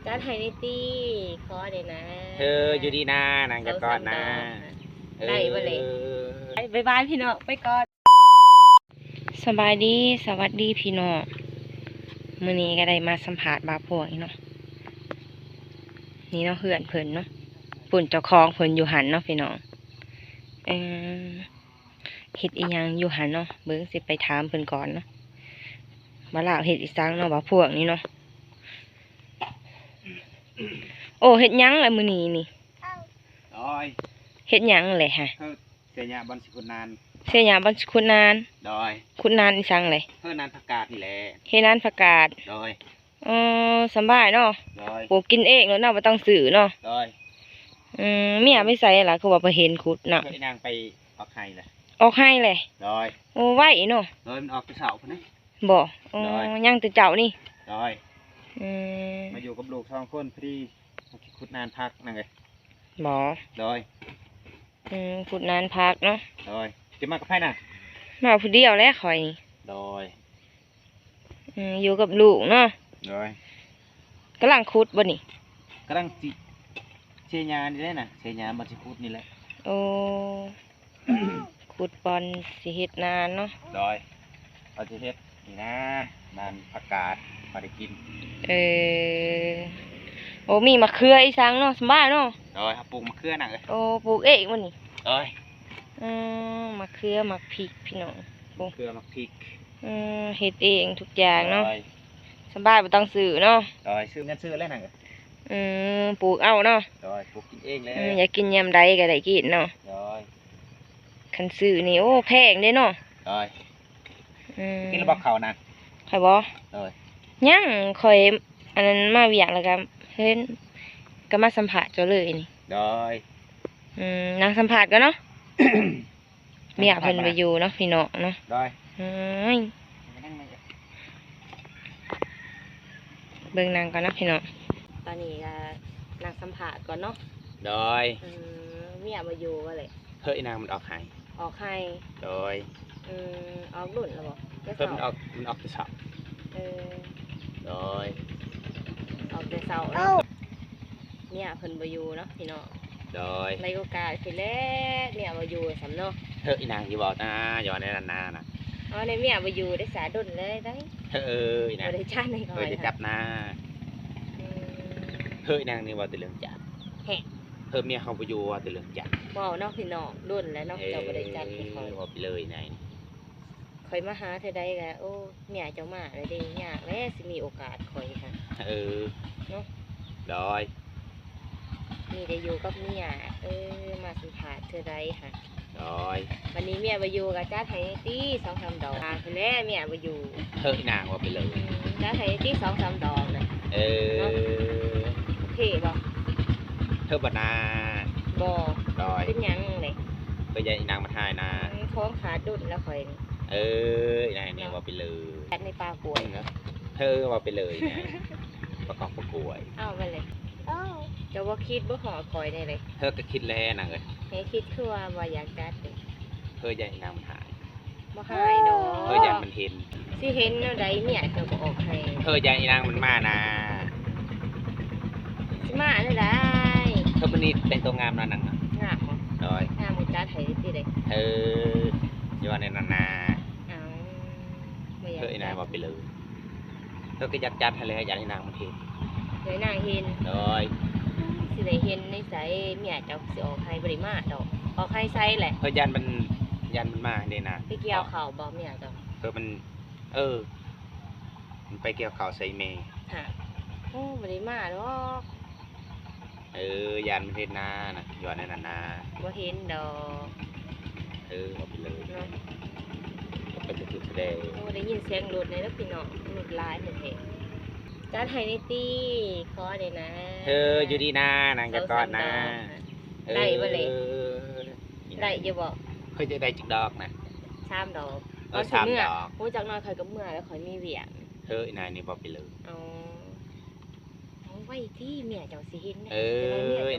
ຈັດໃຫ້ແດ່ຕິ ຂໍແດ່ນະ. ເອີ ຢູ່ດີນາ ນາງຈະກອດນາ. ສອງສາມດອກ ເອີ ໄດ້ບໍ່ເລີຍ? ໄປ ບາຍບາຍພີ່ນ້ອງ ໄປກ່ອນ. ສະບາຍດີ ສະຫວັດດີພີ່ນ້ອງ. ມື້ນີ້ກໍໄດ້ມາສຳພາດບ່າວພວງອີກເນາະ. ນີ້ເນາະ ເຮືອນເພິ່ນເນາະ ພຸ້ນເຈົ້າຂອງເພິ່ນຢູ່ຫັ້ນເນາະພີ່ນ້ອງ. ເອີ ເຮັດອີ່ຫຍັງຢູ່ຫັ້ນເນາະ ເບິ່ງ ຊິໄປຖາມເພິ່ນກ່ອນເນາະ ວ່າລາວເຮັດອີ່ສັງເນາະ ບ່າວພວງນີ້ເນາະ. ໂອ້ ເຮັດຫຍັງລະມື້ນີ້ນີ້? ໂດຍ ເຮັດຫຍັງແຫຼະຫະ? ເຮັດເສຍຫຍ້າບ່ອນຊິຂຸດນານ. ເສຍຫຍ້າບ່ອນຊິຂຸດນານ? ໂດຍ ຂຸດນານອີ່ສັງແຫຼະ? ເຮັດນານຜັກກາດນີ້ແຫຼະ. ເຮັດນານຜັກກາດ? ໂດຍ. ອໍ ສຳບາຍເນາະ. ໂດຍ ປູກກິນເອງໂລດເນາະ ບໍ່ຕ້ອງຊື້ເນາະ. ໂດຍ. ອືມ ເມຍໄປໃສລະ ຄືວ່າບໍ່ເຫັນຂຸດນຳ? ເອີ ນາງໄປອອກໄຮ່ແຫຼະ. ອອກໄຮ່ແຫຼະ? ໂດຍ. ໂອ້ ໄວເນາະ. ໂດຍ ມັນອອກແຕ່ເຊົ້າພຸ້ນເດ້. ບໍ່? ໂອ້ ໂດຍ ຍັງແຕ່ເຊົ້ານີ້? ໂດຍ. ອືມ ມາຢູ່ກັບລູກສອງຄົນ ພໍດີມາຂຸດນານຜັກນາງເອີຍ. ບໍ່? ໂດຍ. ອືມ ຂຸດນານຜັກເນາະ. ໂດຍ. ຈະມາກັບໃຜນະ? ມາຜູ້ດຽວແຫຼະຂ້ອຍນີ້. ໂດຍ. ອືມ ຢູ່ກັບລູກເນາະ. ໂດຍ. ກຳລັງຂຸດບໍ່ນີ້? ກຳລັງຊິເສຍຫຍ້ານີ້ແຫຼະນະ ເສຍຫຍ້າບ່ອນຊິຂຸດນີ້ແຫຼະ. ໂອ້ ຂຸດບ່ອນຊິເຮັດນາເນາະ. ໂດຍ. ເຮົາຊິເຮັດນີ້ນາ ນານຜັກກາດພໍໄດ້ກິນ. ເອີ ໂອ້ ມີໝາກເຂືອອີ່ສັງເນາະ ສຳບາຍເນາະ. ໂດຍ. ເຮົາປູກໝາກເຂືອນາງເອີຍ. ໂອ້ ປູກເອງບໍ່ນີ້? ໂດຍ. ອືມ ໝາກເຂືອ ໝາກພິກພີ່ນ້ອງ. ໝາກເຂືອ ໝາກພິກ. ອືມ ເຮັດເອງທຸກຢ່າງເນາະ. ໂດຍ. ສະບາຍ ບໍ່ຕ້ອງຊື້ເນາະ. ໂດຍ. ຊື້ ເງິນຊື້ແລ້ວນາງເອີຍ. ອືມ ປູກເອົາເນາະ. ໂດຍ. ປູກກິນເອງແລ້ວ. ອືມ ຢາກກິນຍາມໃດກໍໄດ້ກິນເນາະ. ໂດຍ. ຄັນຊື້ນີ້ ໂອ້ ແພງເດ້ເນາະ. ໂດຍ. ອືມ ກິນແລ້ວບໍ່ເຂົ້ານະ? ຂ້ອຍບໍ່? ໂດຍ. ຍັງ ຂ້ອຍ ອັນນັ້ນ ມາວຽກແລ້ວກໍເຫັນ ກໍມາສຳພາດເຈົ້າເລີຍນີ້. ໂດຍ. ອືມ ນັ່ງສຳພາດກ່ອນເນາະ. ເມຍເພິ່ນບໍ່ຢູ່ເນາະ ພີ່ນ້ອງເນາະ. ໂດຍ. ເອີຍ ເບິ່ງນາງກ່ອນເນາະ ພີ່ນ້ອງ. ຕອນນີ້ກໍນັ່ງສຳພາດກ່ອນເນາະ. ໂດຍ. ອືມ ເມຍບໍ່ຢູ່ວ່າແຫຼະ. ເຮີ້ຍ ນາງມັນອອກໄຮ່. ອອກໄຮ່. ໂດຍ. ອືມ ອອກດົນແລ້ວບໍ່? ເຮີ້ຍ ມັນອອກ ມັນອອກແຕ່ເຊົ້າ. ເອີ ໂດຍ. ອອກແຕ່ເຊົ້າເນາະ. ເມຍເພິ່ນບໍ່ຢູ່ເນາະ ພີ່ນ້ອງ. ໂດຍ. ໃນໂອກາດຄືແລະ ເມຍບໍ່ຢູ່ຊ້ຳເນາະ. ເຮີ້ຍ ອີ່ນາງຢູ່ບໍ່ນາ ຢູ່ໃນນັ້ນນານະ. ເອົາ ໃນເມຍບໍ່ຢູ່ໄດ້ສາດົນເລີຍໄດ໋. ເຮີ້ຍ ອີ່ນາງ ບໍ່ໄດ້ຈັດໃຫ້ຂ້ອຍ ຂ້ອຍຈະຈັດນາ. ອືມ ເຮີ້ຍ ອີ່ນາງນີ້ເວົ້າແຕ່ເລື່ອງຈັດ. ແຮະ ເຮີ້ຍ ເມຍເຮົາບໍ່ຢູ່ ເວົ້າແຕ່ເລື່ອງຈັດ. ເວົ້າເນາະ ພີ່ນ້ອງ ດົນແລ້ວເນາະ ເຈົ້າບໍ່ໄດ້ຈັດໃຫ້ຂ້ອຍ. ເວົ້າໄປເລີຍນາຍ. ຂ້ອຍມາຫາເທື່ອໃດກໍ ໂອ້ ເມຍເຈົ້າມາແລ້ວເດ້ ຍາກແຫຼະຊິມີໂອກາດຂ້ອຍຫັ້ນ. ເອີ ເນາະ. ໂດຍ. ມີແຕ່ຢູ່ກັບເມຍ ເອີ ມາສຳພາດເທື່ອໃດຫະ. ໂດຍ. ບັດນີ້ເມຍບໍ່ຢູ່ກໍຈັດໃຫ້ຕິ ສອງສາມດອກ. ຫາພຸ້ນແຫຼະ ເມຍບໍ່ຢູ່. ເຮີ້ຍ ນາງເວົ້າໄປເລີຍ. ອືມ ຈັດໃຫ້ຕິ ສອງສາມດອກນະ. ເອີ ເນາະ. ເທ່ບໍ່? ເທີບໍ່ນາ? ບໍ່. ໂດຍ. ເປັນຫຍັງເດ? ເອີ ຢ້ານອີ່ນາງມັນຫາຍນາ. ອືມ ຂອງຂາດດຸນແລ້ວຂ້ອຍນີ້. ເອີ ອີ່ນາງນີ້ເວົ້າໄປເລີຍ. ຈັດໃນປ່າກ້ວຍ. ເທີເວົ້າໄປເລີຍນະ ປາກອກປາກວຍ. ເອົາໄປເລີຍ. ເຈົ້າບໍ່ຄິດບໍ່ຮອດຂ້ອຍແດ່ເລີຍ. ເທີກໍຄິດແລ້ວນາງເອີຍ. ໃຫ້ຄິດຄືວ່າບໍ່ຢາກຈັດເດ. ເທີຢ້ານອີ່ນາງມັນຫາຍ. ບໍ່ຫາຍດອກ. ເຮີ້ຍ ຢ້ານມັນເຫັນ. ຊິເຫັນແນວໃດ ເມຍເຈົ້າກໍອອກໃຫ້. ເຮີ້ຍ ຢ້ານອີ່ນາງມັນມານະ. ຊິມາແນວໃດ? ເຮີ້ຍ ມື້ນີ້ແຕ່ງຕົວງາມເນາະນາງເນາະ. ງາມບໍ່? ໂດຍ. ງາມກໍຈັດໃຫ້ຕິເດ. ເຮີ້ຍ ຢ່າວ່າແນວນັ້ນນາ. ເອົາ ບໍ່ຢາກ ເຮີ້ຍ ອີ່ນາງເວົ້າໄປເລີຍ. ເຮົາກໍຢາກຈັດຫັ້ນແຫຼະ ຢາກໃຫ້ນາງມັນເຫັນ. ຢາກໃຫ້ນາງເຫັນ. ໂດຍ. ຊິໄດ້ເຫັນໃນໃສ ເມຍເຈົ້າຊິອອກໄຮ່ ບໍ່ໄດ້ມາດອກ. ອອກໄຮ່ໃສແຫຼະ? ເຮີ້ຍ ຢ້ານມັນ ຢ້ານມັນມາເດ້ນາ. ໄປກ່ຽວເຂົ້າບໍ່ເມຍເຈົ້າ? ເຮີ້ຍ ມັນ ເອີ ມັນໄປກ່ຽວເຂົ້າໃສ່ແມ່. ຫາ ໂອ້ ບໍ່ໄດ້ມາດອກ. ເອີ ຢ້ານມັນເຫັນນານະ ຢ້ານແນວນັ້ນນາ. ບໍ່ເຫັນດອກ. ເອີ ເວົ້າໄປເລີຍເນາະ. ເປັນກະຖືກແສດງ. ໂອ້ ໄດ້ຍິນສຽງລົດແດ່ເດີພີ່ນ້ອງ ລົດຫຼາຍແທ້ໆ. ຈັດໃຫ້ແດ່ຕິ ຂໍແດ່ນະ. ເຮີ້ຍ ຢູ່ດີນາ ນາງຈະກອດນາ. ສອງສາມດອກ. ເອີ ໄດ້ບໍ່ເລີຍ? ໄດ້ຢູ່ບໍ່? ເຄີຍຈະໄດ້ຈັກດອກນະ? ສາມດອກ. ເອີ ສາມດອກ. ໂອ້ ຈັກໜ້ອຍຂ້ອຍກໍເມືອແລ້ວ ຂ້ອຍມີວຽກ. ເຮີ້ຍ ນາຍນີ້ເວົ້າໄປເລີຍ. ອໍ ເອົາໄວ້ຕິ ເມຍເຈົ້າຊິເຫັນ. ເອີ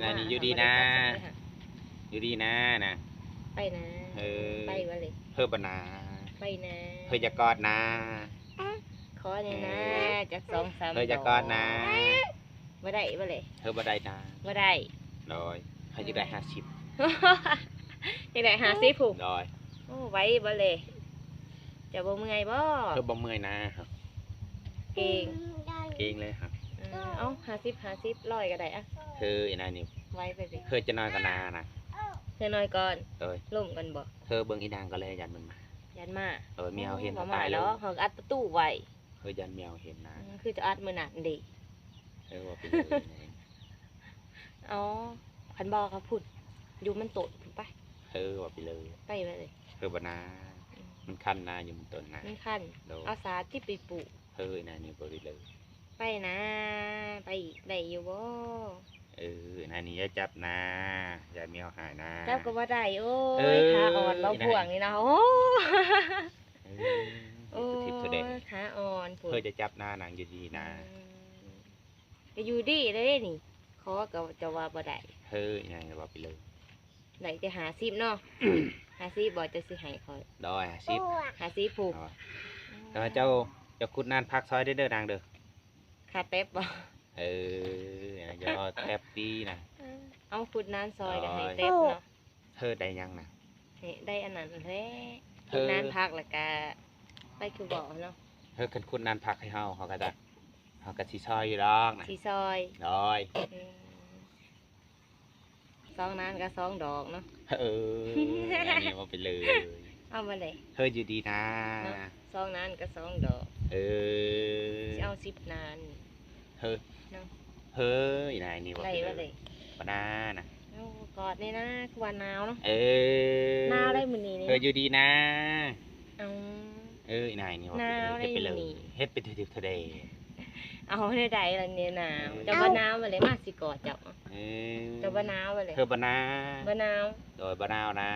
ນາຍນີ້ຢູ່ດີນາ ຢູ່ດີນານະ. ໄປນາ. ເອີ ໄປບໍ່ເລີຍ? ເຮີ້ຍ ບໍ່ນາ. ໄປນາ. ເຮີ້ຍ ຢາກກອດນາ. ຂໍແດ່ນາ ເອີ ຈັກສອງສາມດອກ. ເຮີ້ຍ ຢາກກອດນາ. ບໍ່ໄດ້ບໍ່ເລີຍ? ເຮີບໍ່ໄດ້ນາ. ບໍ່ໄດ້. ໂດຍ. ເຮົາຢາກໄດ້ຫ້າສິບ. ຢາກໄດ້ຫ້າສິບພຸ້ນ. ໂດຍ. ໂອ້ ໄວບໍ່ເລີຍ? ເຈົ້າບໍ່ເມື່ອຍບໍ່? ເຮີບໍ່ເມື່ອຍນາ. ເກັ່ງ. ເກັ່ງເລີຍ. ເອີ ເອົາ ຫ້າສິບ ຫ້າສິບ ຮ້ອຍກໍໄດ້ອະ. ເຮີອີນາຍນີ້ ໄວໄປເລີຍ. ເຮີຈະນ້ອຍກວ່ານານະ. ເຮີນ້ອຍກ່ອນ. ໂດຍ. ລົມກ່ອນບໍ່? ເຮີເບິ່ງອີນາງກ່ອນເລີຍ ຢ້ານມັນມາ. ຢ້ານມາ. ເອີ ເມຍເຮົາເຫັນ. ບໍ່ມາດອກ ເຮົາອັດປະຕູໄວ້. ເຮີຢ້ານແມວເຫັນນະ. ອືມ ຄືຈະອັດມື້ນັ້ນເດ. ເອີ ວ່າໄປເລີຍ. ອໍ ຄັນບໍ່ກໍພຸ້ນ ຢູ່ມັນຕົ້ນພຸ້ນໄປ. ເຮີວ່າໄປເລີຍ. ໄປໄປເລີຍ. ເຮີບໍ່ນາ. ອືມ ມັນຄັນນາ ຢູ່ມັນຕົ້ນນາ. ມັນຄັນ. ໂດຍ. ເອົາສາຕິໄປປູກ. ເຮີນານີ້ບໍ່ໄປເລີຍ. ໄປນາ ໄປອີກໄດ້ຢູ່ບໍ່? ເອີ ນານີ້ຢ່າຈັບນາ ຢ້ານແມວຫາຍນາ. ຈັບກໍບໍ່ໄດ້. ໂອ້ຍ ເອີ ຂາອ່ອນບໍ່ພວກນີ້ນະ. ໂອ້ ເອີ ໂອ້ຍ ຂາອ່ອນພຸ້ນ. ເຮີຈະຈັບນາ ນັ່ງຢູ່ດີນາ. ອືມ ກໍຢູ່ດີເດ້ນີ້ ຂໍກໍເຈົ້າວ່າບໍ່ໄດ້. ເຮີອີນາງກໍວ່າໄປເລີຍ. ໄດ້ແຕ່ຫ້າສິບເນາະ. ຫ້າສິບບໍ່ ເຈົ້າຊິໃຫ້ຂ້ອຍ? ໂດຍ ຫ້າສິບ. ຫ້າສິບພຸ້ນ. ແຕ່ວ່າເຈົ້າ ເຈົ້າຂຸດນານຜັກຊອຍເດີນາງເດີ. ຄ່າແຕັບບໍ່? ເອີ ຢ່າເອົາແຕັບຕີນະ. ເອົາ ຂຸດນານຊອຍກໍໃຫ້ແຕັບເນາະ. ເຮີໄດ້ຫຍັງນະ? ເຮີໄດ້ອັນນັ້ນແຫຼະ. ເຮີ ຂຸດນານຜັກແລ້ວກະໄປຄືບໍ່ເນາະ. ເຮີຄັນຂຸດນານຜັກໃຫ້ເຮົາ ເຮົາກໍຈະ ເຮົາກໍຊິຊອຍຢູ່ດອກນະ. ຊິຊອຍ. ໂດຍ. ອືມ ສອງນານກໍສອງດອກເນາະ. ເອີ ອັນນີ້ເວົ້າໄປເລີຍ. ເອົາມາເລີຍ. ເຮີຢູ່ດີນາເນາະ. ສອງນານກໍສອງດອກ. ເອີ ຊິເອົາສິບນານ. ເຮີ ເນາະ. ເຮີອີນາຍນີ້ວ່າໄປເລີຍ. ບໍ່ນານະ. ໂອ້ ກອດແນ່ນາ ຄືວ່າໜາວເນາະ. ເອີ ໜາວໄດ໋ມື້ນີ້. ເຮີຢູ່ດີນາ. ເອົາ ເອີ ອີນາຍນີ້ວ່າໄປເລີຍ. ເຮັດໄປເລີຍ. ເຮັດໄປເທື່ອໆເທື່ອແດ່. ເອົາແນວໃດລະນີ້ນາ? ເອີ ເຈົ້າບໍ່ໜາວບໍ່ເລີຍ ມາຊິກອດເຈົ້າ. ເອີ ເຈົ້າບໍ່ໜາວບໍ່ເລີຍ? ເຮີບໍ່ນາ. ບໍ່ໜາວ. ໂດຍ ບໍ່ໜາວນາ.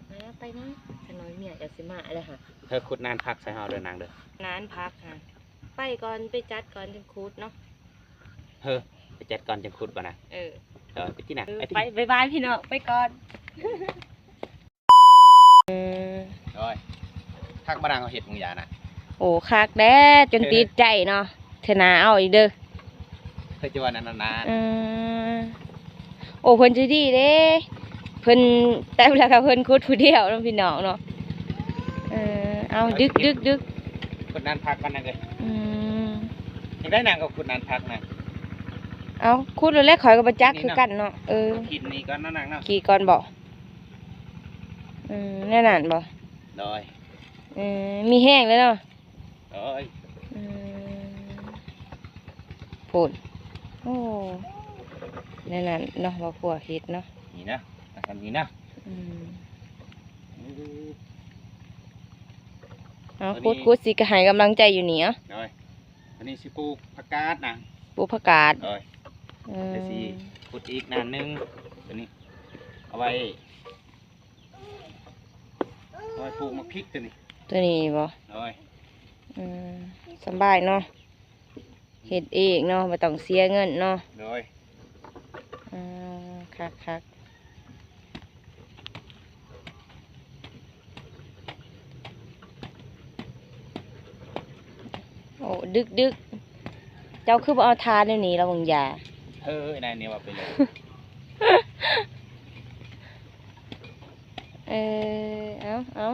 ອືມ ມາໄປນະ ຈັກໜ້ອຍເມຍເຈົ້າຊິມາແລ້ວຫະ. ເຮີຂຸດນານຜັກໃສ່ເຮົາເດີນາງເດີ. ນານຜັກຫະ ໄປກ່ອນ ໄປຈັດກ່ອນຈຶ່ງຂຸດເນາະ. ເຮີ ໄປຈັດກ່ອນຈຶ່ງຂຸດບໍ່ນະ? ເອີ ເອີ ໄປຕິນະ. ເອີ ໄປຕິ ໄປ ບາຍບາຍພີ່ນ້ອງ ໄປກ່ອນ. ອືມ ໂອ້ຍ ຄັກບໍ່ນາງ ເຮົາເຮັດບາງຢ່າງນະ. ໂອ້ ຄັກແດ່ ຈົນຕິດໃຈເນາະ. ເທື່ອໜ້າເອົາອີກເດີ. ຄືຈະວ່ານັ້ນນາ. ເອີ ໂອ້ ເພິ່ນໃຈດີເດ້. ເພິ່ນ ແຕ່ລະກະເພິ່ນຂຸດຜູ້ດຽວເນາະ ພີ່ນ້ອງເນາະ. ເອີ ເອົາ ດຶກ ດຶກ ດຶກ. ຂຸດນານຜັກກ່ອນນາງເອີຍ. ອືມ ຈັ່ງໃດນາງກໍຂຸດນານຜັກນະ. ເອົາ ຂຸດແລ້ວແຫຼະ ຂ້ອຍກໍບໍ່ຈັກຄືກັນເນາະ. ເອີ ກິນນີ້ກ່ອນເນາະນາງເນາະ. ກີ່ກ່ອນບໍ? ອືມ ແນວນັ້ນບໍ? ໂດຍ. ເອີ ມີແຮງເລີຍເນາະ. ໂດຍ. ອືມ ພຸ້ນ. ໂອ້ ແນວນັ້ນເນາະ ວ່າພວກເຮັດເນາະ. ນີ້ນະ ອັນນີ້ນະ. ອືມ ເອົາ ຂຸດ ຂຸດ ຊິກະໃຫ້ກຳລັງໃຈຢູ່ນີ້. ເອົາ ໂດຍ. ອັນນີ້ຊິປູກຜັກກາດນະ. ປູກຜັກກາດ. ໂດຍ. ອືມ ດຽວຊິຂຸດອີກນານໜຶ່ງ ຕົວນີ້ເອົາໄວ້ ເອົາໄວ້ປູກໝາກພິກຕົວນີ້. ຕົວນີ້ບໍ? ໂດຍ. ອືມ ສະບາຍເນາະ ເຮັດເອງເນາະ ບໍ່ຕ້ອງເສຍເງິນເນາະ. ໂດຍ. ອືມ ຄັກໆ. ໂອ້ ດຶກໆ ເຈົ້າຄືບໍ່ເອົາທານແນວນີ້ລະ ເບິ່ງຢາ. ເອີ ນາຍນີ້ວ່າເປັນ ເອີ ເອົາ ເອົາ.